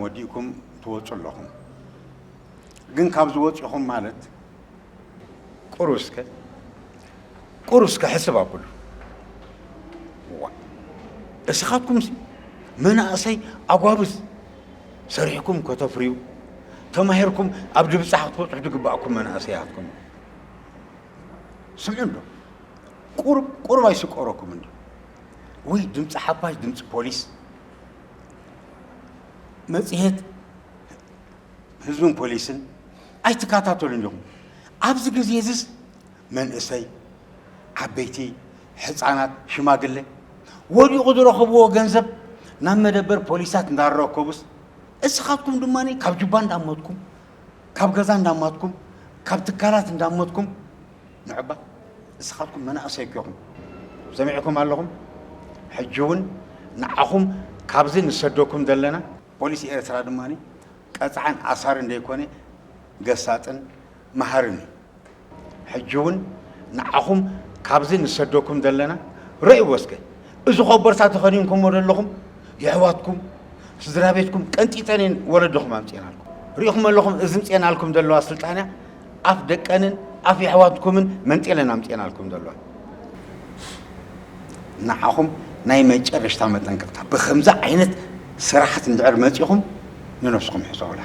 ወዲእኩም ትወፁ ኣለኹም። ግን ካብዚ ወፂኹም ማለት ቁሩብ እስከ ቁሩብ እስከ ሕስብ ኣብሉ። ዋ፣ እስኻትኩምሲ መናእሰይ ኣጓብዝ ሰሪሕኩም ከተፍርዩ ተማሂርኩም ኣብ ድብፃሕ ክትበፅሑ ዝግባእኩም መናእሰይ ኣትኩም። ስምዑ እንዶ ቁሩብ ቁሩብ ኣይስቆረኩም እንዲ ወይ ድምፂ ሓፋሽ ድምፂ ፖሊስ መፅሄት ህዝብን ፖሊስን ኣይትከታተሉን ኢኹም። ኣብዚ ግዜ እዚስ መንእሰይ፣ ዓበይቲ፣ ሕፃናት፣ ሽማግለ ወዲቑ ዝረኸብዎ ገንዘብ ናብ መደበር ፖሊሳት እንዳረከቡስ እስኻትኩም ድማ ካብ ጁባ እንዳመትኩም ካብ ገዛ እንዳማትኩም ካብ ትካላት እንዳመትኩም ንዕባ እስኻትኩም መናእሰይ እኮ ኢኹም። ሰሚዕኩም ኣለኹም። ሕጂ እውን ንዓኹም ካብዚ ንሰደኩም ዘለና ፖሊስ ኤርትራ ድማ ቀፃዕን ኣሳርን ዘይኮነ ገሳፅን መሃርን እዩ። ሕጂ እውን ንዓኹም ካብዚ ንሰደኩም ዘለና ረእይዎ እስከ። እዚ ኮቦርታ ተኸዲንኩሞ ዘለኹም የሕዋትኩም ስድራ ቤትኩም ቀንጢጠን እየን ወለድኹም ኣምፅኤናልኩም። ሪኢኹም ኣለኹም እዚ ምፅኤናልኩም ዘለዋ ስልጣንያ ኣፍ ደቀንን ኣፍ የሕዋትኩምን መንጢለን ኣምፅኤናልኩም ዘለዋ። ንዓኹም ናይ መጨረሽታ መጠንቀቕታ ብከምዚ ዓይነት ስራሓት እንድሕር መፂኹም ንነብስኹም ሕሰቡላ።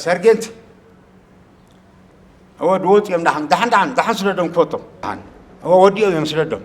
ሰርጌንት እወ ድወፁ እዮም። ዳሓን ዳሓን ዳሓን ዳሓን ስደዶም ክፈቶም ዳሓን እወ ወዲኦም እዮም ስደዶም።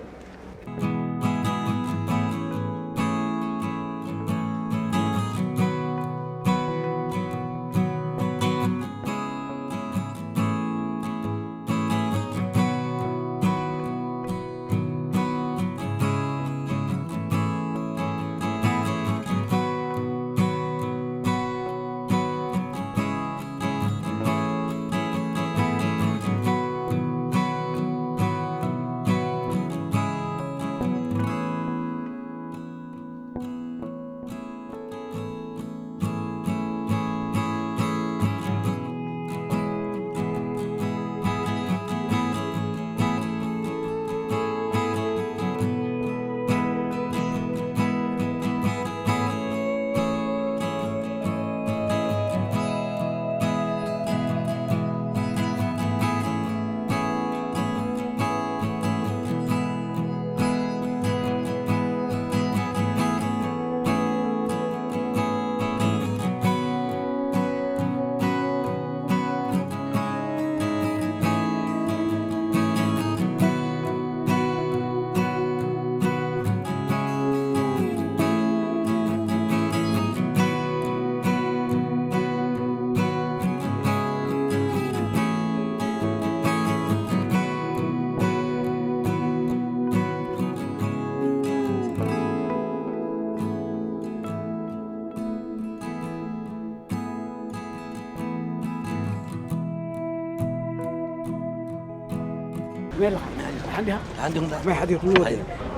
ከመይ ኣለኻ? ደሓን ዲኻ? ደሓን ዲኹም? ከመይ ሓዲርኩም?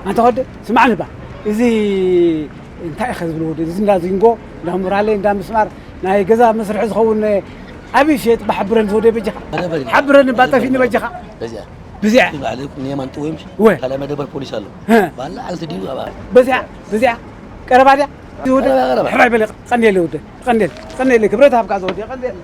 ኣንታ ወዲ ስማዕኒ ባ፣ እዚ እንታይ ኢኻ ዝብል ወዲ፣ እዚ እንዳ ዚንጎ፣ እንዳ ሙራለ፣ እንዳ ምስማር ናይ ገዛ መስርሒ ዝኸውን ዓብዪ ሸየጥ ባሕብረን ዝወደ በጃኻ። መደበር እዩ። ሓብረን ባጠፊኒ በጃኻ። በዚኣ። ብዚኣ። ባዕለይኩም ንየማን ጥወይም ወ። ካልኣይ መደበር ፖሊስ ኣሎ። ሀ። ባላ ዓልቲ ድዩ ኣብኣ? በዚኣ፣ በዚኣ። ቀረባ ድያ? ይወደ። ቀረባ፣ ቀረባ። ሕራይ በለ፣ ቀንዴለ ይወደ። ቀንዴለ፣ ቀንዴለ፣ ክብረት ሃብካ ዝወደ፣ ቀንዴለ።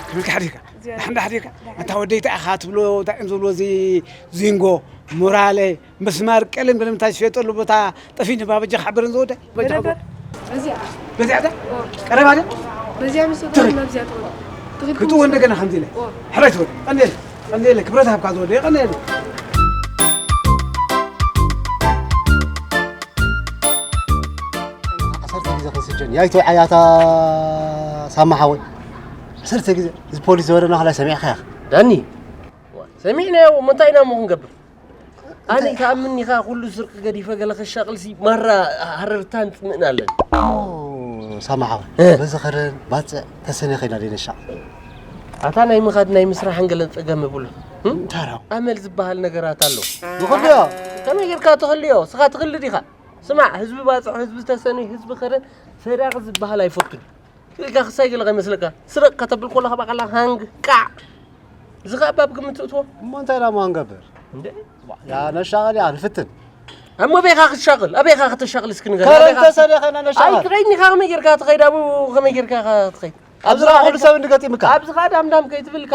ክብልካ ሓዲርካ፣ ዝያዳ። ደሓን ዶ ሓዲርካ? ደሓን። ኣንታ ወደይ እንታይ ኢኻ ትብሎ፣ እንታይ እዮም ዝብሎ፣ እዚ ዚንጎ፣ ሞራለ፣ መስማር፣ ቀለም፣ ገለ እንታይ ዝሸጠሉ ቦታ ጠፊኒ፣ ባበጃ ሓበረን ዝወደ። በጃ መደበር? በዚኣ። በዚኣ ዶ? ኦ። ቀረባ ዶ? በዚኣ ምስ ትኽክል። እትወደድ ናብዚኣ ትወደድ። ትኽክል ክትወ ምስ እንደገና ከምዚ ኢለ። ኦ። ሕራይ ትወደ። ቀንዴለ፣ ቀንዴለ፣ ክብረት ሃብካ ዝወደ፣ ቀንዴለ። ዓሰርተ ግዜ ክንስጀን። ያይቶ ዓያታ ሳማ ሓወይ። ዓሰርተ ግዜ። እዚ ፖሊስ ዝወረና ከላይ ሰሚዕካ ኢኻ። ዳኒ፣ ሰሚዕናዮ፣ እሞ እንታይ ኢና እሞ ክንገብር? ኣነ እንታይ? ትኣምን ኢኻ፣ ኩሉ ስርቂ ገዲፈ ገለ ከሻቕልሲ ማራ ሃረርታን ጽምእን ኣለን። ኦ፣ ሳማ ሓወይ። እ። በዚ ኸረን ባጽዕ ተሰነ ኸይና ደይነሻዕ። ኣታ ናይ ምኻድ ናይ ምስራሕን ገለን ጸገም የብሉን። እም? እንታይ ረው? ኣመል ዝበሃል ነገራት ኣሎ። ይኸልዮ። ከመይ ጌርካ ትኸልዮ? ስኻ ትኽል ዲኻ? ስማዕ፣ ህዝቢ ባጽዕ፣ ህዝቢ ተሰንዩ፣ ህዝቢ ከረን ሰራቂ ዝበሃል ኣይፈቱን። ኢልካ ክሳይ ገለ ከይመስለካ። ስረቕ ከተብል ከለኻ ባቃላ ሃንግ ቃዕ። እዚ ኸኣ ባብ ግምት እትዎ። እሞ እንታይ ደኣ እሞ ክንገብር? እንዴ? ያ ነሻቕል ያ ንፍትን። እሞ ኣበይ ኢኻ ክትሻቕል? ኣበይ ኢኻ ከተሻቕል እስኪ ንገር? ከረን ኣበይ ኢኻ? ተሰሪኸና ነሻቕል። ኣይ፣ ትኸይድኒ ኢኻ ከመይ ጌርካ ትኸይድ? ኣብኡ ከመይ ጌርካ ኢኻ ትኸይድ? ኣብዚ ኣብዚ ኸኣ ኩሉ ሰብ እንድገጢምካ። ኣብዚ ኸኣ ዳምዳም ከይትብልካ።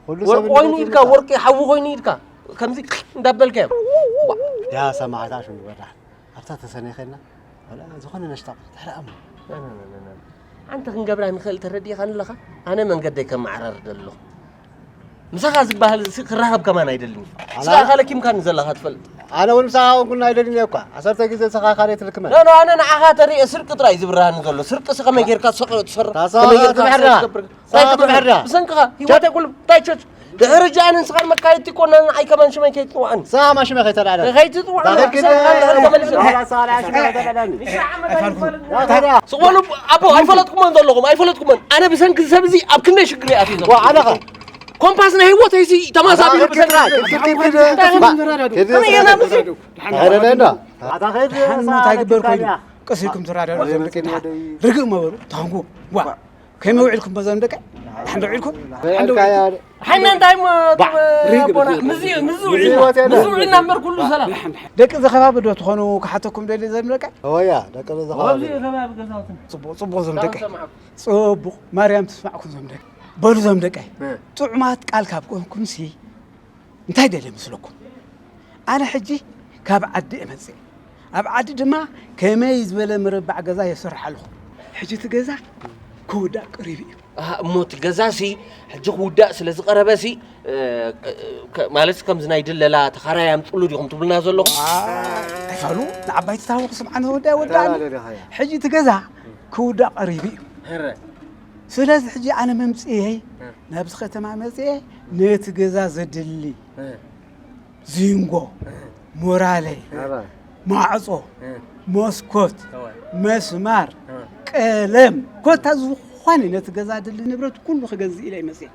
ኩሉ ሰብ ወርቂ ኮይኑ እንድገጢምካ። ኢድካ፣ ወርቂ ሓዊ ኮይኑ ኢድካ። ከምዚ እንዳበልካዮ። ያ ሰማዕታ ሽሙ በራሕ። ኣብታ ተሰኒኸና፣ ወላ ዝኾነ ነሽታ ተሕረኣም። ና፣ ና፣ ና፣ ና፣ ና። ኣንተ ክንገብራ ንኽእል ተረዲእኻኒ ኣለኻ? ኣነ መንገደይ ከመዓራርድ ኣለኹ። ምሳኻ ዝበሃል ሲ ክራኸብ ከማን ኣይደልን። ኣላ- ስኻ ለኪምካኒ ዘለኻ ትፈልጥ። ኣነ እውን ምሳኻ እውን ኩና ኣይደልን እየ እኳ። ዓሰርተ ግዜ ንስኻ ካልእ ትልክመ። ኖ፣ ኖ፣ ኣነ ንዓኻ ተሪኤ ስርቂ ጥራይ ዝብርሃኒ ዘሎ። ስርቂ ሲ ከመይ ጌርካ ትሰቕ-፣ ትሰርቕ? ታሳ ከመይ ጌርካ ትብሕር ዳ? ትገብር? ሳዋ ትብሕር ዳ? ብሰንክኻ ህይወተይ ኩሉ እንታይ ቸች? ድሕሪ ሕጂ ኣነ ንስኻን መካየድቲ ኮና ንዓይ ከማን ሽመይ ከይትጽውዓኒ። ሳማ ሽመ ከይተዳለ። ከይትጽውዓኒ። ዳኸ ኪድ-፣ ብሰንክኻ ንኽእል ተመልሰ። ሳዋ ሽመ ከይተዳለ። ዳኸ ዳ? ስቕ በሉ ኣቦ፣ ኣይፈለጥኩሞን ዘለኹም፣ ኣይፈለጥኩሞን። ኣነ ብሰንኪ ሰብ እዚ ኣብ ክንደይ ሽግር እየ ኣትዩ ዘለኹ። ዋ፣ ዓለኻ። ኮምፓስ ናይ ህይወተይ ሲ ተማሳቢሉ ኣታ ብሰንኪ ኪድ-፣ ኪድ-፣ ኪድ-፣ እንታይ ባ-፣ ኪድ-፣ ከመይ ጌርና ብዙ? ዳኸ ዳ? ኣታ ኸይድ፣ ደሓን እሞ እንታይ ግበር ኮይኑ? ቀስ ኢልኩም ትራዳድኡ ዘምልጥ ወደ-፣ ኢና። ርግእ መበሉ፣ ታንጎ። ዋ። ከመይ ውዒልኩም በዞም ደቀ? ደሓን ዶ ውዒልኩም? ደሓን ዶ ውዒልኩም? ሓይና እንታይ እሞ፣ ባ፣ ርግእ ኣቦና፣ በሉ። ምዚ፣ ምዚ ውዒልና፣ ህይወት የለ። ምዚ ውዒልና እምበር ኩሉ ሰላም። ደሓን፣ ደሓን። ደቂ እዚ ከባቢ ዶ ትኾኑ ክሓተኩም ደልየ ዘም ደቀ? እወያ፣ ደቂ እዚ ኣብዚ ከባቢ። ከባቢ ገዛውትን። ጽቡቕ፣ ጽቡቕ ዘም ደቀ። ሰማዕኩም። ጽቡቕ፣ ማርያም ትስማዕኩም ዘም ደቀ። በሉ ዘም ደቀ። እ። ጥዑማት ቃል ካብ ኮንኩም ሲ፣ እንታይ ደልየ መስለኩም? ኣነ ሕጂ ካብ ዓዲ እየ መጽእ። ኣብ ዓዲ ድማ ከመይ ዝበለ ምርባዕ ገዛ የሰርሕ ኣለኹ። ሕጂ እቲ ገዛ ክውዳእ ቀሪቡ እዩ። ኣሃ፣ እሞ እቲ ገዛ ሲ ሕጂ ክውዳእ ስለ ዝቐረበ ሲ፣ እ፣ ከ-፣ ከ-፣ ማለት ከምዚ ናይ ድለላ ተኻራይ ኣምጽሉ ዲኹም ትብሉና ዘለኹም? ዋ፣ ኣይፋሉ፣ ንዓባይ ትታወቕ ስምዓኒ ወዲ ኣይወዳእኒ። ዳላ ደሊኻያ። ሕጂ እቲ ገዛ ክውዳእ ቀሪቡ እዩ። ህረ። ስለዚ ሕጂ ኣነ መምጽኤይ እ። ናብዚ ከተማ መጽኤ ነቲ ገዛ ዘድሊ እ። ዚንጎ፣ እ። ሞራለይ፣ ኣባ። ማዕጾ፣ እ። መስኮት፣ እወ። መስማር፣ እ። ቀለም፣ ኮታ ዝኾነ ነቲ ገዛ ድሊ ንብረት ኩሉ ክገዝእ ኢለ ይመጽእ።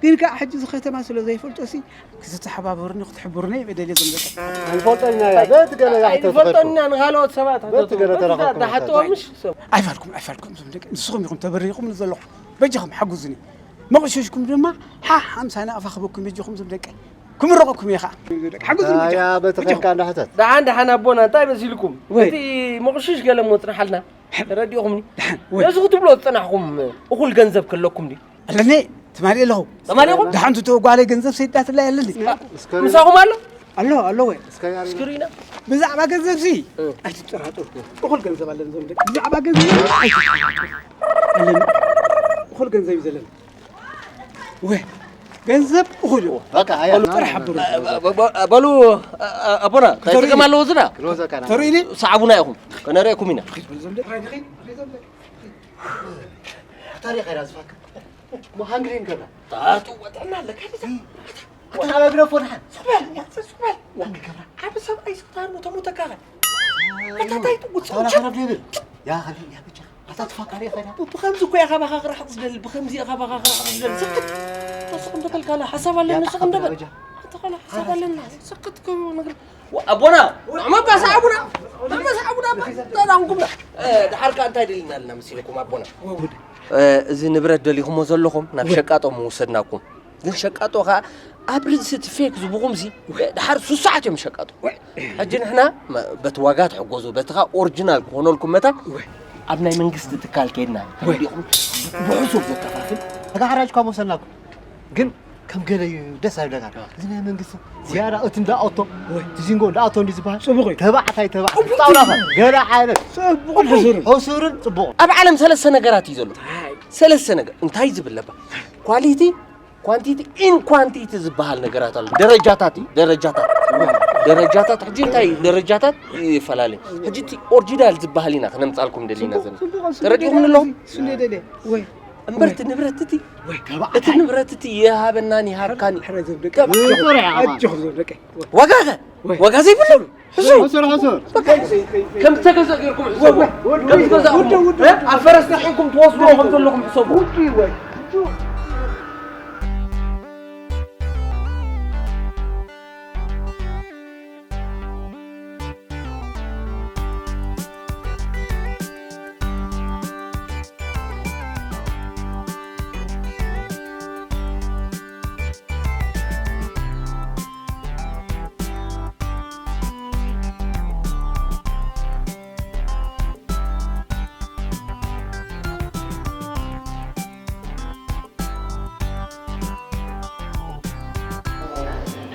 ግን ከኣ ሕጂ እዚ ከተማ ስለ ዘይፈልጦ ሲ ክትተሓባበሩኒ ክትሕብሩኒ እየ ደልየ ዘምለጠ። ኣይንፈልጦን ኢና እያ። በቲ ገለ እያ ኣይንፈልጦን ተተኽእልኩም። ኢና ንኻልኦት ሰባት በቲ ገለ ሕተቱ። ተረኸብኩም ተሓተዎ ተሓተቱ። ምሽ ሰብ። ኣይፋልኩም፣ ኣይፋልኩም፣ ዞም ደቂ፣ ንስኹም ኢኹም ተበሪኹም ዘለኹም። በጃኹም ሓግዙኒ። መቕሸሽኩም ድማ ሓ-፣ ሓምሳ ናቕፋ ክበኩም በጃኹም ዞም ደቂ። ክምረቐኩም እየ ኸዓ። ሓግዙኒ ኣያ፣ በጃኹም። በቲ በጃኹም። ኸንካ እንዳሕተት። ደሓን፣ ደሓን ኣቦና፣ እንታይ መሲልኩም? ወይ። እቲ መቕሽሽ ገለ እሞ ጽንሓልና። ተረዲእኹምኒ? ደሓን፣ ወይ። ነዚ ክትብሎ ዝጸናሕኩም እኹል ገንዘብ ከለኩም ድዩ? ኣለኒ፣ ትማሊ ኣለኹ። ትማሊ ኣለኹ? ደሓን ትቶ ጓለይ ገንዘብ ሰይዳትላ ኣለኒ። እስከ ምሳኹም ኣሎ? ኣሎ፣ ኣሎ ወይ። እስከ ያሪ እስክሪና? ብዛዕባ ገንዘብ ሲ፣ እ። ኣይትጠራጠሩ። እኹል ገንዘብ ኣለኒ ዘምደ። ብዛዕባ ገንዘብ ኣይትጠራጠሩ። ኣለኒ። እኹል ገንዘብ እዩ ዘለኒ። ወይ፣ ገንዘብ እኹል እዩ። በቃ፣ ኣያ። በሉ፣ ጥራሕ ሓብሩ። በ-፣ በ-፣ በሉ፣ ኣ-፣ ኣ-፣ ኣቦና፣ እንታይ ተርኢ-፣ ጥቅም ኣለዎ ዝና? ሮዛ ካና። ተርእይኒ? ሰዓቡና ኢኹም። ከነርእየኩም ኢና። ኺድ በል ዘምደ። ኺድ፣ ኺድ፣ ኺድ ዘምደ። ኣታ ሪኻ ኢላ ዝፋክ። እሞ ሃንግሪን ገብራ። ኣታ ጥወጥዕና ኣለካ፣ ኣታ። ኣታ ኣበግረፎ ደሓን። ሱቅ በል፣ ያ፣ ሱቅ በል። ሃንግሪ ገብራ። ዓቢ ሰብኣይ ስኽታር ሞ ተሞተካ ኸ? ኣታ እንታይ ጥውጥ ኣታ ወላ ሰው? ከረብ ይብል። ያ፣ ኸረብ፣ ያ፣ ብቻ። ኣታ ትፋካሪ ኸዳ። ብ-፣ ብኸምዚ እኮ ኢኻ ባኻ ክረሕቕ ዝደሊ፣ ብኸምዚ ኢኻ ባኻ ክረሕቕ ዝደሊ። ስክት። ስቕ እንተበልካና፣ ሓሳብ ኣለኒ፣ ያ፣ ስቕ እንተበል። በጃ። ኣታ ኸላ ሓሳብ ኣለና። ስክት እኮ ነገር። ዋ፣ ኣቦና፣ ንዕመባ ሰዓቡና፣ ንዕመባ ሰዓቡና፣ ኣባ፣ እንታይ ደኣ ኾንኩምና? እ፣ ድሓር ከኣ እንታይ ደሊና ኣለና መሲልኩም ኣቦና? ወውድ። እ፣ እዚ ንብረት ደሊኹሞ ዘለኹም ናብ ወይ። ሸቃጦ ምወሰድናኩም። ግን ሸቃጦ ከኣ ኣብ ርእሲ እቲ ፌክ ዝብኹም ሲ፣ ድሓር ሱሳዓት እዮም ሸቃጦ። ወይ። ሕጂ ንሕና መ-፣ በቲ ዋጋ ትሕገዙ፣ በቲ ከኣ ኦሪጂናል ክኾነልኩም መታን ወይ። ኣብ ናይ መንግስቲ ትካል ከይድና ወይ። ተረዲእኹም ብሕሱር ዘከፋፍል። ተጋሓራጅ ካብ ወሰድናኩም። ግን ከም ገለ እዩ ደስ ኣይብለካ። እዚ ናይ መንግስቲ ዝያዳ እቲ እንዳኣቶ፣ ወይ። እቲ ዚንጎ እንዳኣቶ እንዲ ዝበሃል። ጽቡቕ እዩ። ተባዕታይ ተባዕታይ። ጽቡቕ ጣውላ እዩ። ገለ ዓይነት። ጽቡቕ ሕሱርን። ሕሱርን ጽቡቕ። ኣብ ዓለም ሰለስተ ነገራት እዩ ዘሎ። ሰለስተ ነገር። እንታይ ዝብል ለባ? ኳሊቲ፣ ኳንቲቲ፣ ኢን ኳንቲቲ ዝበሃል ነገራት ኣሎ። ደረጃታት እዩ፣ ደረጃታት። ደረጃታት፣ ሕጂ እንታይ ደረጃታት ይፈላለ። ሕጂ እቲ ኦሪጂናል ዝበሃል ኢና ክነምጻልኩም ደሊና ጽቡቕ፣ ዘለና። ጽቡቕ፣ ጽቡቕ ተረዲእኩም ደሊና ኣለኹም? እሱ ደሊና። ወይ። እምበር ወይ። እቲ ንብረት እቲ፣ ወይ፣ ተባዕታይ። እቲ ንብረት እቲ ይሃበናን ይሃብካን። ሕረ ዘብደቀ። ተባ-፣ ይቑር እያ፣ ኣባ። ኣጆኹም ዘብደቀ። ዋጋ ከ? ወይ። ዋጋ ዘይብሉ? ሕሱር። ሕሱር፣ ሕሱር። በቃ፣ ከም ዝተገዝአ ጌርኩም ሕሰቡ። ወይ፣ ወይ፣ ከም ዝገዛእኩም። ወይ፣ ወይ፣ እ? ኣብ ፈረስ ተሲዕኩም ትወስድዎ ከም ዘለኹም ሕሰቡ። ወይ፣ ወይ።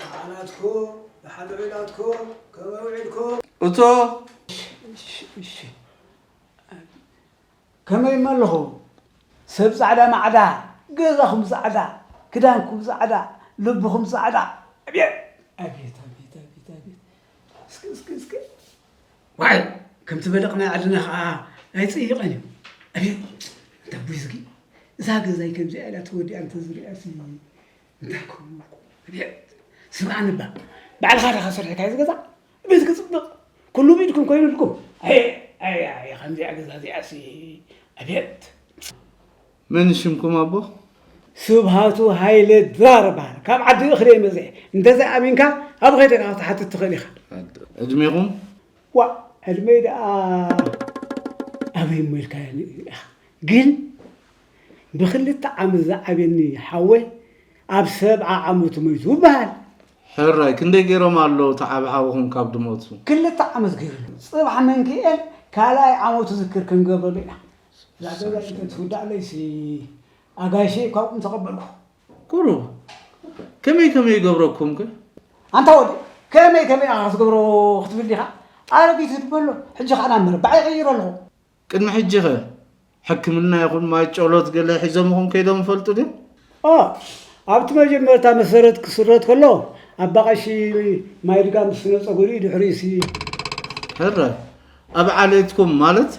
ደሓን ኣትኩም፣ ደሓን ውዒላትኩም፣ ከመይ ውዒልኩም? እቶ እሺ፣ እሺ፣ እሺ። ከመይ እሞ ኣለኹ? ሰብ ጻዕዳ ማዕዳ፣ ገዛኹም ጻዕዳ፣ ክዳንኩም ጻዕዳ፣ ልብኹም ጻዕዳ። ኣቤት፣ ኣቤት፣ ኣቤት፣ ኣቤት፣ ኣቤት። እስኪ፣ እስኪ፣ እስኪ። ዋይ፣ ከምቲ በለቕ ናይ ዓድና ኸዓ ኣይጽይቐን እዩ። ኣቤት፣ እንተ ኣቦይ ዝጊ፣ እዛ ገዛይ ከምዚኣ ኢላ ተወዲኣ እንተዝሪኣሲ፣ እንታይ ክኸውን እኮ? ኣቤት፣ ስምዓኒ እባ፣ ባዕልኻ ዲኻ ሰሪሕካዮ እዚ ገዛ? ኣቤት ክጽብቕ፣ ኩሉ ብኢድኩም ኮይኑልኩም። ኣየ፣ ኣየ፣ ኣየ፣ ከምዚኣ ገዛ እዚኣሲ፣ ኣቤት። መን ሽምኩም ኣቦ? ስብሃቱ ሃይለ ድራር እበሃል። ካብ ዓዲ እኽሊ እየ መጺኤ። እንተዘይኣሚንካ፣ ኣብ ኸይደ ኢኻ ክትሓትት ትኽእል ኢኻ። ዕድሜኹም? ዋእ፣ ዕድመይ ደኣ ኣበይ እሞ ኢልካዮ ኢኻ። ግን ብኽልተ ዓመት ዝዓብየኒ ሓወይ ኣብ ሰብዓ ዓመቱ ሞይቱ ይበሃል። ሕራይ፣ ክንደይ ገይሮም ኣለዉ እቲ ዓቢ ሓውኹም ካብ ድሞቱ? ክልተ ዓመት ገይሩ። ጽባሕ መንክኤል ካልኣይ ዓመቱ ዝክር ክንገብረሉ ኢና። እዛ ገዛ እንተትውዳእለይሲ ኣጋይሸይ ካብኦም ተቐበልኩ። ቁሩብ ከመይ ከመይ ይገብረኩምከ? ኣንታ ወዲ፣ ከመይ ከመይ ኢኻ ክትገብሮ ክትብል ዲኻ? ኣረጊት ህድጎ ኣሎ፣ ሕጂ ኸኣ ናብ መረባዕ ይቕይሮ ኣለኹ። ቅድሚ ሕጂኸ ሕክምና ይኹን ማይ ጨሎት ገለ ሒዞምኹም ከይዶም ይፈልጡ ድዮም? ኦ፣ ኣብቲ መጀመርታ መሰረት ክስረት ከሎ ኣባ ቀሺ ማይ ድጋም ስነ ጸጉሪ ድሕሪሲ። ሕረ፣ ኣብ ዓሌትኩም ማለት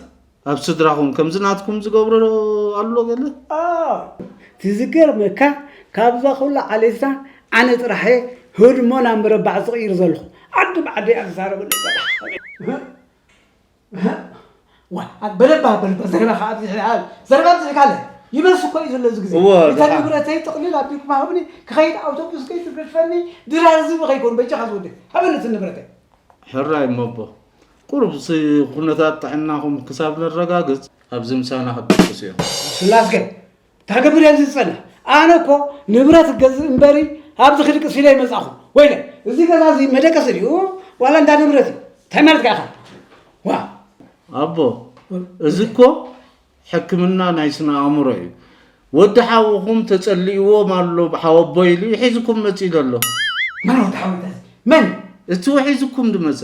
ኣብ ስድራኹም ከምዚ ናትኩም ዝገብሮ ኣሎ ገለ? ኦ፣ እቲ ዝገርመካ ካብዛ ኩላ ዓሌትና ኣነ ጥራሕ እየ ህድሞ ናብ መረባዕ ዝቕይር ዘለኹ። ዓዲ ብዓዲ እያ ትዛረበለይ ዘላ። ዋ፣ በለባ፣ በለባ፣ ዘረባኻ ኣብዚሕ-፣ ዘረባ ኣብዚሕካለ። ይበስ እኮ እዩ ዘሎ እዚ ግዜ። እወ፣ እታ ደሓ። ንብረተይ ጥቕልል ኣቢልኩም ሃቡኒ፣ ክኸይድ ኣውቶቡስ ከይትገድፈኒ፣ ድራር ዝብኢ ከይኮን በጃኻ ዝወደይ። ሃበኒ እቲ ንብረተይ። ሕራይ እሞ ኣቦ፣ ቁሩብ ሲ ኩነታት ጥዕናኹም ክሳብ ነረጋግጽ ኣብዚ ምሳና ክትድቅሱ እዮም። ስላስገ፣ እንታይ ክገብር እየ ኣብዚ ዝጸንሕ? ኣነ እኮ ንብረት ክገዝእ እምበሪ ኣብዚ ክድቅስ ኢለ ኣይመጻኹ። ወይለ፣ እዚ ገዛ እዚ መደቀሲ ድዩ ዋላ እንዳ ንብረት እዩ? እንታይ ማለት ኢኻ? ዋ! ኣቦ፣ እዚ እኮ ሕክምና ናይ ስነ ኣእምሮ እዩ። ወዲ ሓውኹም ተጸሊእዎም ኣሎ፣ ሓወቦይ ኢሉ ሒዝኩም መጺኡ ዘሎ። መን ወዲ ሓወይ እዚ? መን? እቲ ሒዝኩም ዝመጸ።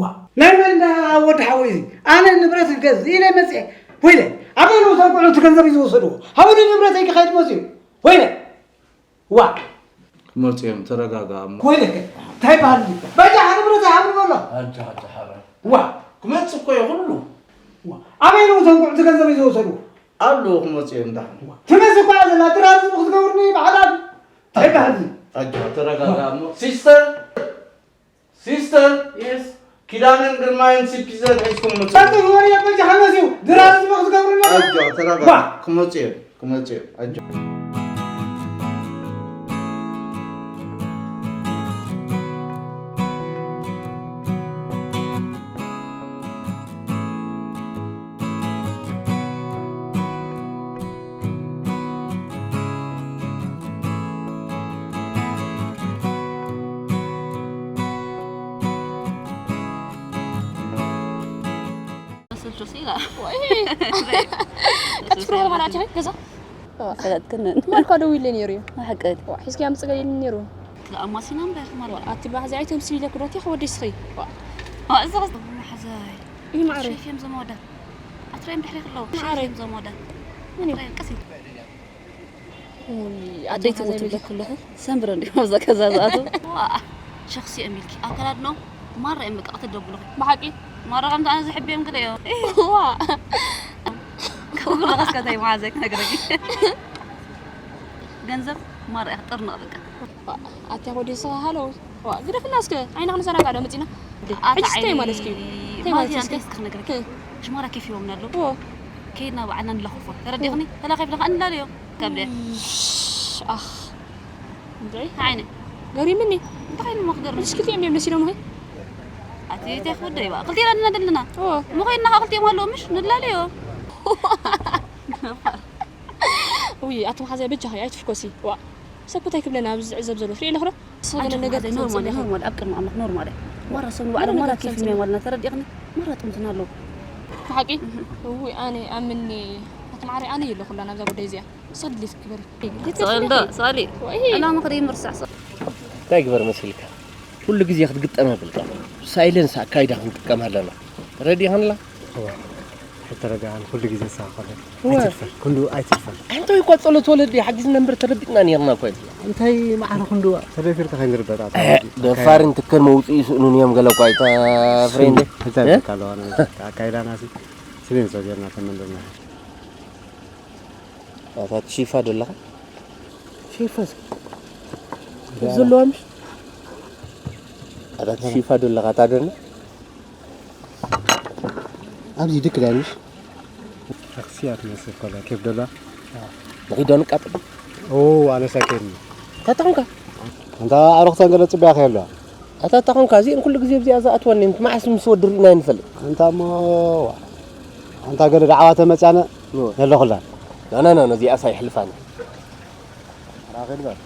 ዋ! ናይ መን እንዳ ወዲ ሓወይ እዚ? ኣነ ንብረት ክገዝእ ኢለ መጺኤ። ወይለ፣ ኣበይ ኣለዉ እቶም ቆልዑ እቲ ገንዘብ እዩ ዝወሰድዎ? ሃቡኒ ንብረተይ ክኸይድ መጺኡ። ወይለ! ዋ! ክመጽኡ እዮም፣ ተረጋጋ እሞ። ወይለከ፣ እንታይ በሃል እዚ? በጃ ንብረተይ ሃቡኒ በሎ። ኣጆኻ፣ ኣጆኻ፣ ሓራይ። ዋ! ክመጽእ እኮ እዩ ኩሉ። ዋ! ኣበይ ኣለዉ እቶም ቆልዑ እቲ ገንዘብ እዩ ዝወሰድዎ? ኣለዉ፣ ክመጽኡ እዮም፣ ደሓን። ዋ! ትመጽእ እኮ እያ ዘላ፣ ድራር ክትገብርኒ ብሓዳር። እንታይ በሃል እዚ? ኣጆኻ፣ ተረጋጋ እሞ። ሲስተር! ሲስተር! የስ። ኪዳነን ግርማይን ሲፒዘን ሒዝኩም ምጹ። ጸጥ በሉ፣ ወሬ በጃኻ መጺኡ። ድራር ጽቡቕ ትገብሩ ኣለኹም። ኣጆ፣ ተረጋጋ። ዋ! ክመጹ እዮም፣ ክመጹ እዮም። ኣጆ። መስል ጆሲ ኢላ። ወይ። ቀልጢፍና ማለት ኢኻ ገዛ? ፈለጥክንን። ትማል እኳ ደዊለ ነይሩ እዩ። ሓቂ። ዋ፣ ሒዝኪ ኣምጽእ ገሊኒ ነይሩ። ለኣማሲና እምበር ትማል። ዋ፣ ኣቲ ባሕዚ ኣይተምስሊ ኢለኪ ዶ፣ እቴ ወዲ እስኺ። ዋ። ዋ፣ እዚ ኸስ-፣ መሓዛይ። ይህ ማዕረ። ሸፍ እዮም ዘመወዳት። ኣትረዮም ድሕሪ ክለዉ። ማዕረ። ሸፍ እዮም ዘመወዳት። ምን እዩ? ኣትረዮም ቀስ ኢሉ። ውይ፣ ኣደይ ኣቶ ትሞት ሓዘይ ኢለ ከለኹ ሰንብረ እንዲኹም ኣብዛ ገዛ ዝኣትዉ። ዋ፣ ሸኽሲ እዮም ኢልኪ። ኣከዳድንኦም ማራ እዮም በቃ ክትደብሉ። ብሓቂ? ማራ ከምቲ ኣነ ዝሕብዮም ገለ እዮም። ዋ። ከምኡ ከለኻስ ከታይ መሓዘይ ክነግረኪ። ገንዘብ ማራ እያ ክትጥርንቕ በቃ። ዋ፣ ኣትያ ኮዲ ስኻ ሃለው። ዋ፣ ግደፍና እስከ፣ ዓይና ክንዘናጋዕ ዶ መጺና? ኣታ ሕጂ እንታይ ዓይኒ ማለት እዩ? እንታይ ማለት ማዝያ እስከ? እንታይ እስከ ክነግረኪ? እ። ሽማራ ኬፍ ይቦምና ኣለዉ። ዎ። ከይድና ባዕልና ንላኸፎ። ተረዲኽኒ? ዎ። ተላኺፍና ኸኣ ንላለዮ። ካብ ደይ። እሽ፣ ኣኽ። እንድዒ? ዓይነ። ገሪምኒ። እንታይ ኢሉ እሞ ክገርም? እስኪ ክልቲኦም እዮም መሲሎም ኸ? ኣቲ እንታይ ክወደይ በኣ? ክልቲና ድና ደለና? ዎ። እሞ ኸይድና ኸኣ ክልቲኦም ኣለዉ ምሽ? ንላለዮ። ውይ፣ ኣቲ መሓዛይ በጃኺ ኣይትፍኮሲ። ዋ። ሰብ እንታይ ክብለና ኣብዚ ዝዕዘብ ዘሎ? ትሪኢ ኣለኹ ዶ? ንስኺ ገለ ኣጆኺ ነገር መሓዘይ፣ ኖርማል እዩ፣ ክትፈልጢ ኖርማል፣ ኣብ ቅድሚ ኣምላኽ ኖርማል እዩ። ማራ ሰብ ንባዕሎም ገለ ማራ ነገር ኬፍ ክትፈልጢ የሚያሟልና ተረዲእኽኒ? ማራ ጥምትና ኣለዉ። ብሓቂ? እህ። እውይ፣ ኣነ ኣምኒ፣ ኣቲ ማዓረይ፣ ኣነ የለኹላን ኣብዛ ጉዳይ እዚኣ። ንስኺ ድሊት ግበሪ። ስቕ ኢል ዶ? ስቕ ኢል። ወይ። ዕላማ ክደይ ምርሳዕ ስቕ። እንታይ ግበር መሲልካ? ኩሉ ግዜ ክትግጠም የብልካ። ሳይለንስ ኣካይዳ ክንጥቀም ኣለና። ተረዲእኽንላ? እወ። ኣይተረጋጋን፣ ኩሉ ግዜ ንስኻ ኮነ። እወ። ኣይትድፈር፣ ክንዱ ኣይትድፈር። ኣንተ ወይ እኳ ጸሎት ወለዲ ሓጊዝና እምበር ተረቢጥና ኔርና እኮ። እንታይ መዓረ ክንዱ ተደፊርካ ከይንርበጣ። እ፣ ደፋርን ትከን መውጽኢ ይስእኑን እዮም ገለ እኳ ኣይታ ፍሬንድ። እንታይ እ? ይብለካ ኣለዋ፣ ኣካይዳና ሲ ስሜን ሰው ጌርና ተመንደርና። ኣታ ትሺፋ ዶ ኣለኻ? ሺፋ እስኪ። ዘለዋ ምሽ? ኣታ ትሺፋ ዶ ኣለኻ? ታደና? ኣብዚ ድክ ዳይ ምሽ? ሸኽስያ ትመስል ኮላ፣ ኬፍ ዶ ኣለዋ? ንኺዶ ንቃጠል? ኦ፣ ኣነሳ ከይድኒ። ታታ ኾንካ? ኣንታ ኣሮኽተን ገለ ጽበያ ከየለዋ። ኣታ ኣታ ኾንካ፣ እዚእን ኩሉ ግዜ ኣብዚኣ ዝኣትወኒ፣ መዓስ ምስ ወዲ ርኢና ኣይንፈልጥ። ኣንታ እሞ፣ ዋ። ኣንታ ገለ ዳዕዋ ተመጽያነ፣ ኖ። የለኹላን። ኖ፣ ኖ፣ ኖ፣ ኖ፣ እዚኣስ ኣይሕልፋን። ራኺድ በል።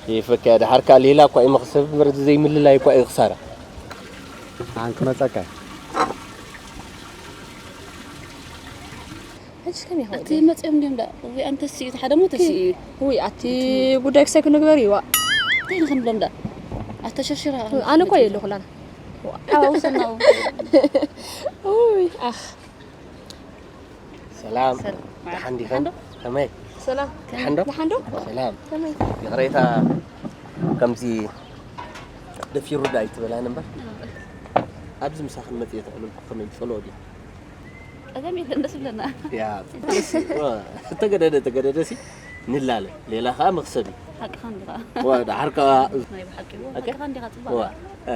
ይፈከ፣ ድሓር ካሊላ እኳ እዩ መኽሰብ፣ ምርድ ዘይምልላይ እኳ እዩ ክሳራ። ኣን ክመጸካ። ሕጂ ከመይ ይኸውን? እቲ መጺኦም ድዮም ደኣ? እዊ፣ ኣንተ ስኢት፣ ሓደ ሞ ተስኢ። ውይ፣ ኣቲ ጉዳይ ክሳይ ክንግበር እዩ፣ ዋ። እንታይ ኢሉ ክንብሎም ደኣ? ኣተሸርሽራ። ኣነ እኮ የለኹላን። ዓው ሰናው። ውይ፣ ኣኽ። ሰላም። ሰላም። ደሓን ዲኸን? ደሓን ዶ? ከመይ? ሰላም። ደሓን ዶ? ደሓን ዶ? ሰላም። ከመይ? ይቕሬታ፣ ከምዚ ደፊሩ ዳ ኣይትበላን እምበር። ኣብዚ ምሳኽን መጽየ ተዕልል ከመይ ጸልኦ ድዩ? ጸገም የለን፣ ደስ ይብለና። ያ፣ ደስ ይብል። ተገደደ፣ ተገደደ ሲ ንላለ። ሌላ ኸኣ መኽሰብ እዩ። ሓቅኻ እንዲኻ። ዋ፣ ደሓር ከኣ ናይ ብሓቂ፣ ዋ፣ ኦኬ። ሓቅኻ እንዲኻ፣ ጽቡቕ። ዋ፣ እ፣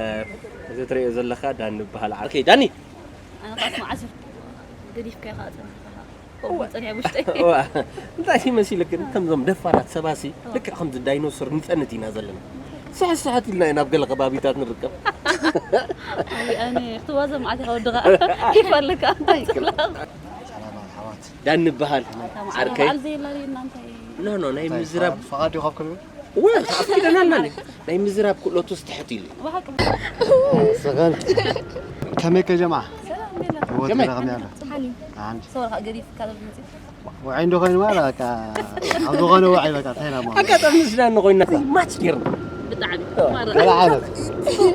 እዚ ትሪኦ ዘለኻ ዳኒ ይበሃል። ኦኬ፣ ዳኒ። ኣነ ኸኣ መዓስ ገዲፍካዮ ኸኣ ጸኒሕካ ኸኣ። ከምኡ ዋ። ጸኒሐ ውሽጠይ። ዋ፣ እንታይ መሲልክን? ከምዞም ደፋራት ሰባሲ፣ ዋ። ልክዕ ከምዚ ዳይኖሶር ንጸንት ኢና ዘለና። ስሕት ስሕት ኢልና ኢና ኣብ ገለ ከባቢታት ንርከብ። ኣይ፣ ኣነ ክትዋዘ መዓት ኢኻ ወድኻ። ኬፍ ኣለካ። እንታይ ክላ-፣ ሰላም ኣሕዋት። ዳን ንበሃል። እንታይ ዓርከይ። በዓል ዘየላ ድዩ እናንተ? ኖ፣ ኖ፣ ናይ እንታይ ምዝራብ ፈቓድ፣ ፈቓድ ዲዩ ካብ ክልል? እወ ኣፍቂደና ኣለና። ናይ ምዝራብ ክእለቱ ዝተሕት ኢሉ። ሰገን ከመይ ከጀማ ሰላም ሜላ ወት ከመይ? ረኸም ያለ ሓኒ አንድ ሰው ገዲፍ ካለ መጽእ ወዓይ እንዶ ኮይኑ ማለት በቃ ኣብ ዝኾነ ወዓይ በቃ እንታይ ናማ ኣጋጣሚ ምስዳን ኮይና ማች ጌርና ብጣዕሚ ገለ ዓይነት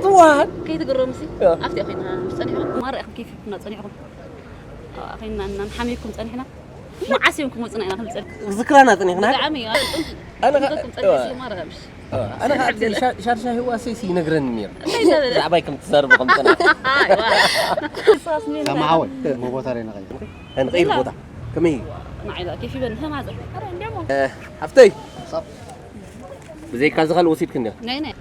ጥዋን ከይትግረምሲ ኣብቲ ኮይና ጸኒሕኩም ማራ ኢኹም ከይፍትና ጸኒሕኩም ኮይና እናሓሚኩም ጸኒሕና መዓስ እዮም ክመፅና ኢና ክንብል ዝክራና ጸኒሕና ብጣዕሚ ኣነ ማራ ምሽ ኣነ ሻርሻ ህዋሰ ሲ ይነግረኒ ነይሩ እንታይ ተበለ ብዛዕባይ ከም ትዛርቡ ከም ጸና ሰማዓወይ ሞ ቦታ ላይ ነቐይር ንቐይር ቦታ ከመይ ንዓይላ ኬፍ ይበል ንህማዘ ሃፍተይ ብዘይካ ዝኻል ወሲድክ እንዲያ ናይ ናይ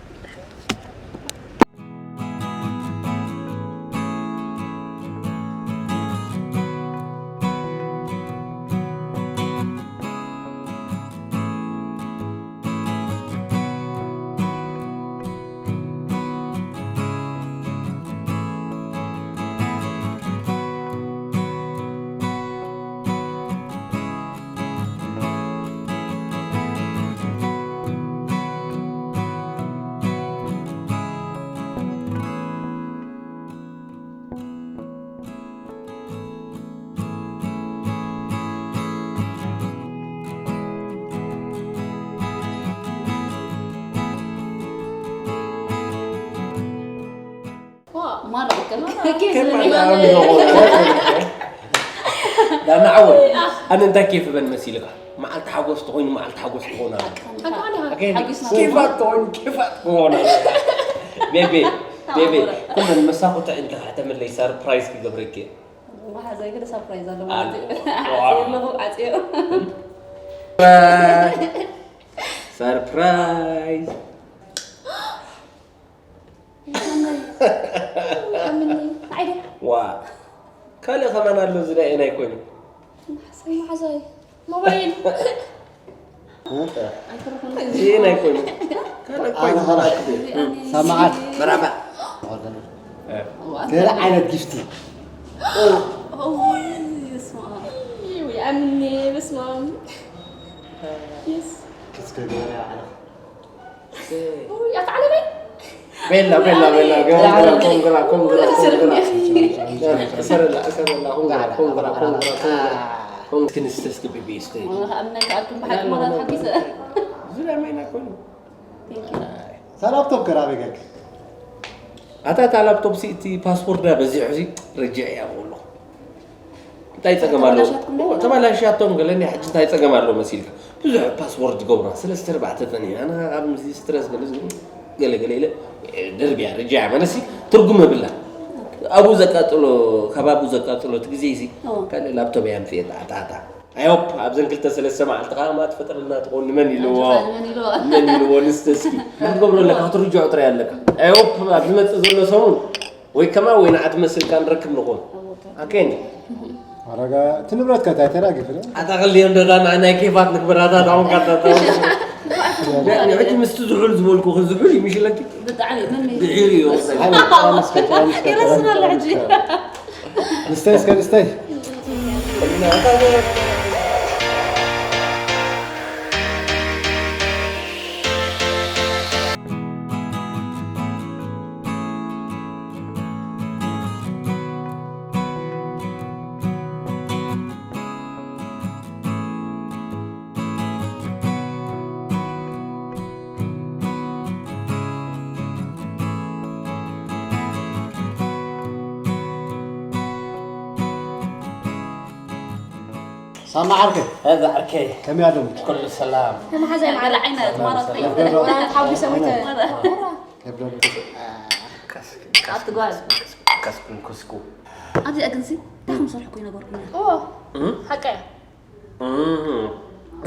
ዳና ዓወል ኣነ እንታይ ኬፍ በን መሲልካ መዓልቲ ሓጎስ ተኾይኑ መዓልቲ ሓጎስ ትኾና ኬፋት ተኾይኑ ኬፋት ትኾና ቤቤ ቤቤ ኩለን መሳኹ ትዕንካ ተመለይ ሰርፕራይዝ ክገብረኪ መሓዛይ ገለ ሰርፕራይዝ ኣሎ ማለት እዩ ዓፅዮ ኣለኹ ዓፅዮ ሰርፕራይዝ ይሓምኒ ዓይደ ዋ ካልእ ከማን ኣሎ እዚ ናይ ኤናይ ኮይኑ ሓሰይ መሓዛይ ሞባይል እዚ ኤናይ ኮይኑ ካልእ ኮይኑ ሰማዓት መራባ ገለ ዓይነት ጊፍቲ ይኣምኒ በስማም የስ እስከ ገበያ ዓለኻ ኣታ ዓለመይ ቤላ ቤላ ቤላ ገበያ ኮንግራ ኮንግራ ኮንግራ እሰረላ እሰረላ ኮንግራ ኮንግራ ኮንግራ ኮንግራ ኮንግራ ክንስተስኪ ቢቢስተ ኣምናይ ከኣልኩም ብሓቂ ማለት ሓጊሰ ዝለመና ኮይኑ ሳላብቶብ ከራበጋክ ኣታ እታ ላፕቶፕ ሲ እቲ ፓስወርዳ በዚሑ ሲ ረጅዕ እያ ክብሎ እንታይ ፀገም ኣለዎ ተበላሽያቶም ገለኒ ሕጂ እንታይ ፀገም ኣለዎ መሲልካ ብዙሕ ፓስወርድ ገብራ ሰለስተ ኣርባዕተ ፀኒሐ ኣነ ኣብ ምስ ስትረስ ገለ ገለ ገለ ኢለ ደርብያ ረጅዓ መለሲ ትርጉም የብላ ኣብኡ ዘቃጥሎ ካብ ኣብኡ ዘቃጥሎ እቲ ግዜ ሲ ካልእ ላፕቶፕ እያ ምፅኤላ ኣታ ኣታ ኣዮፕ ኣብዘን ክልተ ሰለስተ መዓልቲ ከዓ ማት ፈጥረልና ትኾን ንመን ኢልዎ መን ኢልዎ ንስተ እስኪ ክትገብሮ ኣለካ ክትርጅዖ ጥራይ ኣለካ ኣዮፕ ኣብ ዝመፅእ ዘሎ ሰሙን ወይ ከማ ወይ ንዓ ትመስልካ ንረክብ ንኾን ኣከኒ ኣረጋ እቲ ንብረትካ እንታይ ተራጊፉ ኣታ ክልዮ እንደዳ ናይ ኬፋት ንግበራታ ዳውን ካታታ ንሕጂ ምስቲ ዝሑል ዝበልኩ ዝሑል ይምሽለኪ ብጣዕሚ ምን ድሒሩ እዩ ይረስናለ ሕጂ ንስተይ እስከ ንስተይ ሳማ ዓርከይ هذا ዓርከይ ከመይ ኣለኹም? ኩሉ ሰላም ተመሓዛይ ማዕረ ዓይነ ትማራት ወላ ተሓጒሰ ወይተ ኣብቲ ጓል ቀስኩን ኩስኩ ኣብዚኣ ግንሲ እንታይ ከም ዝሰርሕኩ ይነበርኩም ሓቀ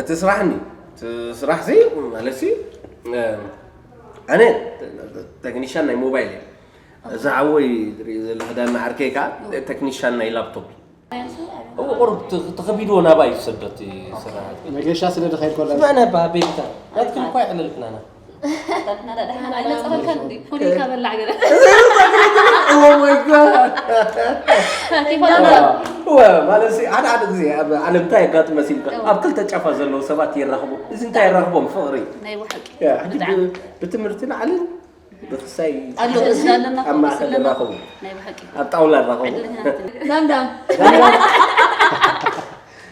እቲ ስራሕ ኒ እቲ ስራሕ ሲ ማለት ሲ ኣነ ተክኒሻን ናይ ሞባይል እየ እዚ ሓወይ ዝርኢ ዘለኺ ዳና ዓርከይ ከዓ ተክኒሻን ናይ ላፕቶፕ እዩ እው ቁሩብ ተኸቢድዎ ናባይ ዝሰዶ እቲ ስራሕ መገሻ ስለ ድኸይድ ኮላ ስማዕና ባ ቤቢታ ናትክን እኳ ይዕለልክናና ኣይነፅረካን እንዲ ኩሊካ በላዕ ገለ Oh my god! ኪፋ ማለት ሓደ ሓደ ግዜ ኣብ ዓለም እንታይ የጋጥም መሲልካ? ኣብ ክልተ ጫፋ ዘለዉ ሰባት ይራኽቡ። እዚ እንታይ ይራኽቦም? ፍቕሪ። ናይ ብሓቂ። ያ፣ ሕጂ ብትምህርቲ ንዓልን ብክሳይ ኣሎ፣ እዚ ኣለና ኣብ ማእከል ኣለና። ይራኸቡ። ናይ ብሓቂ። ኣብ ጣውላ ይራኸቡ። ዕድለኛታት ኢና። ዳምዳም።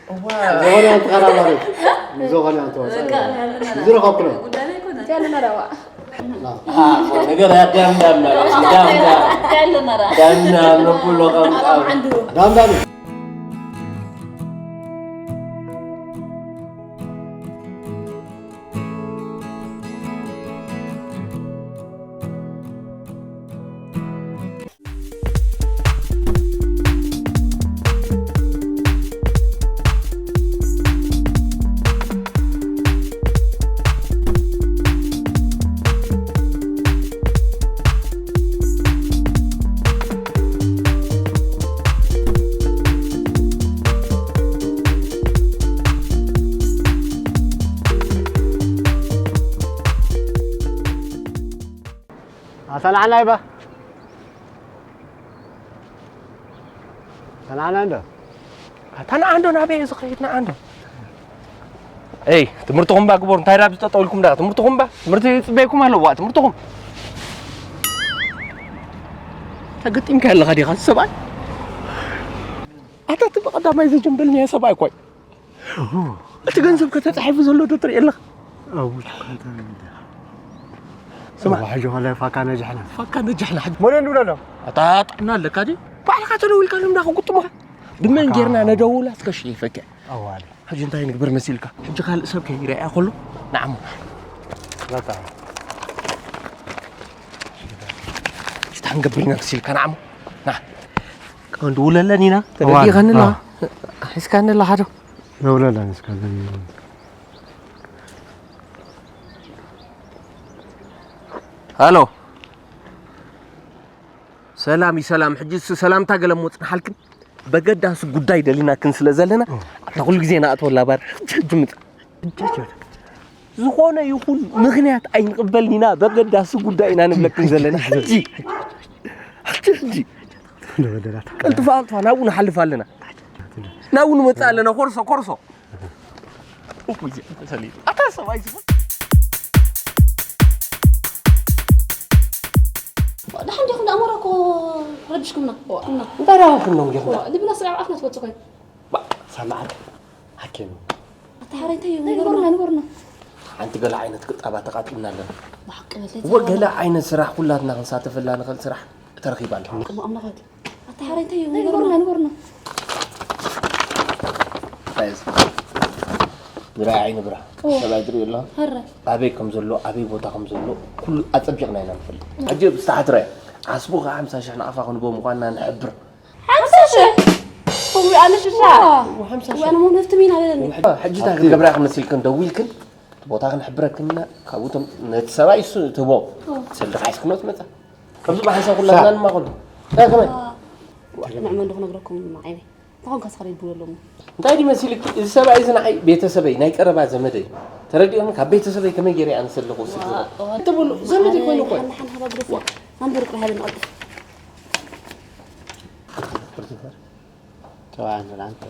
ዝኾነ ኣንተ ቀራባሪ። ዝኾነ ኣንተ ወፃኢ። በቃ፣ ኣለና። ዝረኸብኩ ነው። ጉዳይ ኣይኮነን። ያለና ዳዋ። ነገር ያዳምዳም ማለት ነው። ዳምዳም። ያለና ራ። ዳምዳም ነው ብሎ ቀምጣው። ዳምዳም። ኣታ ንዓና ይባ። ኣታ ንዓና እንዶ። ኣታ ንዓንዶ ናበይ እዩ ዝኸይድ ንዓንዶ? ኤይ፣ ትምህርትኹም ባ ግበሩ። እንታይ ዳብ ዝጠጠው ኢልኩም ዳ? ትምህርትኹም ባ? ትምህርቲ ይጽበየኩም ኣለዋ፣ ትምህርትኹም። ተገጢምካ ኣለኻ ዲኻ ሰብኣይ? ኣታ እቲ ብቐዳማይ ዘጀምበልኒ ሰብኣይ እኮ እዩ። እቲ ገንዘብ ከተጻሒፉ ዘሎ ዶ ትርኢ ኣለኻ? ኣቡ ሽኮንታ እንደ ስማ። ዋሕጆ ከላይ ፋካ ነጃሕና። ፋካ ነጃሕና። ሕጂ መን እንብሎ ኣሎ? ኣታ ጥዕና ኣለካ ድዩ? ባዕልኻ ተደዊልካሎም ዳ ክጉጥሙኻ? ብመን ጌርና ነደውላ እስከ ሽይፈከ። ኣዋሊ። ሕጂ እንታይ ንግበር መሲልካ? ሕጂ ካልእ ሰብ ከይረኣያ ከሎ ንዓሞ። በቃ። ሽታ ክንገብር ኢና መሲልካ ንዓሞ። ና። ቀንዲ ውለለን ኢና። ተደጊኸንላ። ኣዋ። ሒዝካኒ ኣለኻ ዶ? የውለለን እስከ። ሃሎ። ሰላም እዩ፣ ሰላም። ሕጂ እሱ ሰላምታ ገለ ምወጽናሓልክን በገዳሲ ጉዳይ ደሊናክን ስለ ዘለና፣ ኣታ ኩሉ ግዜ ንኣትወላ ባር። ሕጂ፣ ሕጂ ምጻ። ዝኾነ ይኹን ምኽንያት ኣይንቕበልን ኢና፣ በገዳሲ ጉዳይ ኢና ንብለክን ዘለና። ሕጂ፣ ሕጂ፣ ሕጂ። ቀልጥፋ፣ ቀልጥፋ፣ ናብኡ ንሓልፍ ኣለና። ናብኡ ንመጽእ ኣለና። ኮርሶ፣ ኮርሶ። እውይ፣ እዚኣ ተሰሊጡ። ኣታ ሰብኣይ ዝኹን። ደሓን ዲኹም? ደኣ ሞራ እኮ ረቢሽኩምና። እንታይ ደኣ ኹም ነው ዲኹም? ልብና ስጋብ ኣፍና ትወጽእ ኮይኑ። ባ፣ ሰማዕት። ሓኪም። ኣታ ሓራይ እንታይ እዩ? ንገሩና፣ ንገሩና። ሓንቲ ገለ ዓይነት ቅጣባ ተቓጢምና ኣለና። ብሓቂ በል፣ እወ፣ ገለ ዓይነት ስራሕ ኩላትና ክንሳተፈላ ንኽእል ስራሕ ተረኺባ ኣላ። ቅድሚ ኣምላኽ በል። ኣታ ሓራይ እንታይ እዩ? ንገሩና፣ ንገሩና። እንታይ እዩ? ዝረኣይ ዓይኒ ብራ። ኦ። ሰብኣይ ትሪኦ ኣለኻ? ሀረ። ኣበይ ከም ዘሎ፣ ኣበይ ቦታ ከም ዘሎ፣ ኩሉ ኣጸቢቕና ኢና ንፈልጥ። ሕጂ ብስታሓት ርኣይ። ዓስቡ ኸዓ ሓምሳ ሽሕ ንኣኻ ክንቦ ምዃንና ንሕብር። ሓምሳ ሽሕ? እዊ ኣነ ሽሻ። እዎ፣ ሓምሳ ሽሕ። እዊ ኣነ መን ሃፍትም ኢና በለኒ። ሕጂ እንታይ ክትገብራ ኢኺ መሲልክን ደዊልክን፣ እቲ ቦታ ክንሕብረክን ኢና፣ ካብኡ እቶም ነቲ ሰብኣይ እሱ ትህቦ። እዎ። ሰልዲ ሒዝክኖ ትመጻ። ከምዚ ብሓንሳብ ኩላትና ንማኸሉ። እንታይ ከመይ? ንዕመ እንዶ ክነግረኩም ንማዓይበይ። እንታይ ኮንካ ስኻ ደይ ድውለሎም? እንታይ ድዩ መሲልኪ? እዚ ሰብኣይ እዚ ንዓይ ቤተሰበይ፣ ናይ ቀረባ ዘመደይ። ተረዲኦኒ፣ ካብ ቤተሰበይ ከመይ ገይረ ኣነ ሰለኹ ስልኪ ዋ፣ ዋ። ትብሉ፣ ዘመደይ ኮይኑ እኮ። ሓና ሓና ሃባ ግደፍያ። ኣንብር ጥራሕ ሃበኒ ቀልጥፍ። ተባዕ ንላንተ።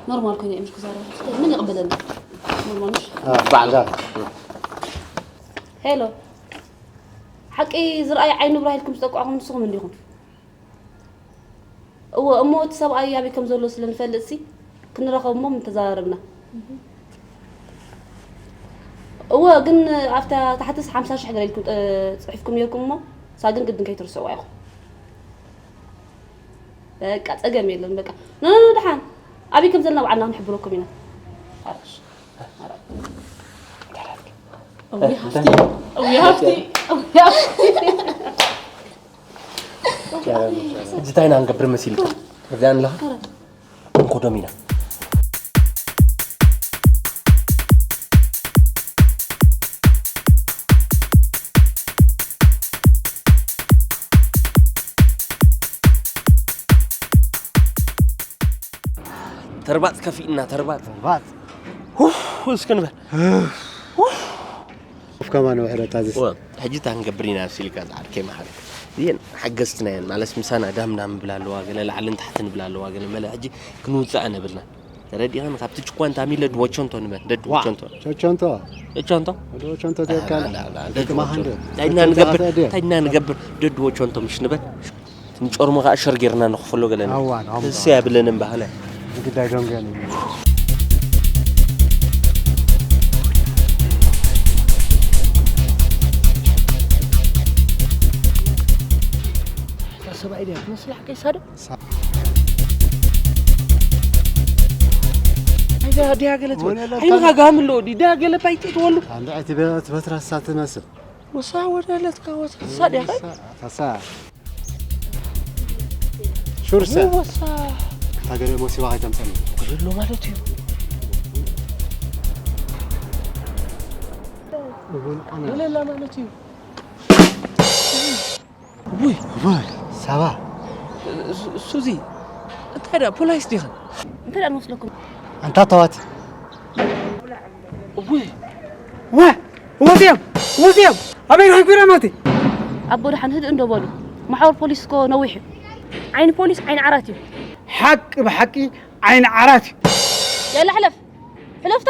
ኖርማል ኮይኑ እዮም ክዛረቡ። ምን ይቕበለኒ? ኖርማል ምሽ? አ፣ በዓል ጋር። ሄሎ። ሓቂ ዝረኣይ ዓይኒ ብራ ኢልኩም ዝጠቋዕኹም ንስኹም እንዲኹም። እወ፣ እሞ እቲ ሰብኣይ ኣበይ ከም ዘሎ ስለ ንፈልጥ ሲ፣ ክንራኸብ እሞ ምተዘራረብና። እወ፣ ግን ኣብታ ታሕትስ ሓምሳ ሽሕ ገለ ኢልኩም ጠ-፣ ጽሒፍኩም ነይርኩም እሞ፣ እሳ ግን ግድን ከይትርስዕዋ ኢኹም። በቃ፣ ጸገም የለን፣ በቃ። ኖ፣ ኖ፣ ኖ፣ ደሓን። ኣበይ ከም ዘለና ባዕልና ክንሕብረኩም ኢና። ሓራሽ። ሓራሽ። እውይ፣ ሃፍቲ። እውይ፣ ሃፍቲ። እውይ፣ ሃፍቲ። ሕጂ እንታይ ኢና ንገብር መሲልካ? እዚኣ ንለኻ? ክንኮዶም ኢና። ተርባጽ ከፊእና፣ ተርባጽ። ተርባጽ። ሁፍ፣ እስኪ ንበል። ኡፍ፣ ከማን ውሕደት ኣዝስ። ወ፣ ሕጂ እንታይ ክንገብር ኢና መሲልካ ዝዓርከይ መሓሪ? እየን ሓገዝትና እየን ማለት ምሳና ዳምዳም ብላ ኣለዋ ገለ ላዕልን ታሕትን ብላ ኣለዋ ገለ መለ ሕጂ ክንውፅኣ ነብልና ተረዲኸን ካብቲ ጭኳን ታሚለ ድወቸንቶ ንበል ደድ ዋ ወቸንቶ ቸቸንቶ እቸንቶ ወደ ቸንቶ ተካል ታይና ንገብር ታይና ንገብር ደድ ወቸንቶ ምሽ ንበል ንጮርሞ ከዓ ሸር ጌርና ንኽፍሎ ገለና ኣዋ፣ ኣዋ። እሱ ያብለንም ባህና ግዳይ ዶንገን ሰብኣይ ድያ ትመስል ሓቀይ ሳዶ ኣይዳ ድያ ገለ ትበል ወለላ ኣይምኻ ጋም ኣለዎ ድዩ ድያ ገለ ባይጢ ትበሉ አንድ ዕቲ በትበትራሳ ትመስል ወሳ ወደለትካ ወሳ ድያ ተሳ ሹርሰ ወሳ እታ ገለ ሞሲባ ከይተምፀኒ ዘሎ ማለት እዩ እውን ኣነ ወለላ ማለት እዩ ውይ ወይ ሰባ ሱ- ሱዚ እንታይ ዳ ፖላይስ ዲኸ እንታይ ደኣ ንወስደኩም ኣንታ ተዋት ውይ ዋ ወፂኦም ወፂኦም ኣበይ ረኺብኩ ኢሎም ኣብቲ ኣቦ ደሓን ህድእ እንዶ በሉ ማሕበር ፖሊስ እኮ ነዊሕ እዩ ዓይኒ ፖሊስ ዓይኒ ዓራት እዩ ሓቂ ብሓቂ ዓይኒ ዓራት እዩ ያላ ሕለፍ ሕለፍታ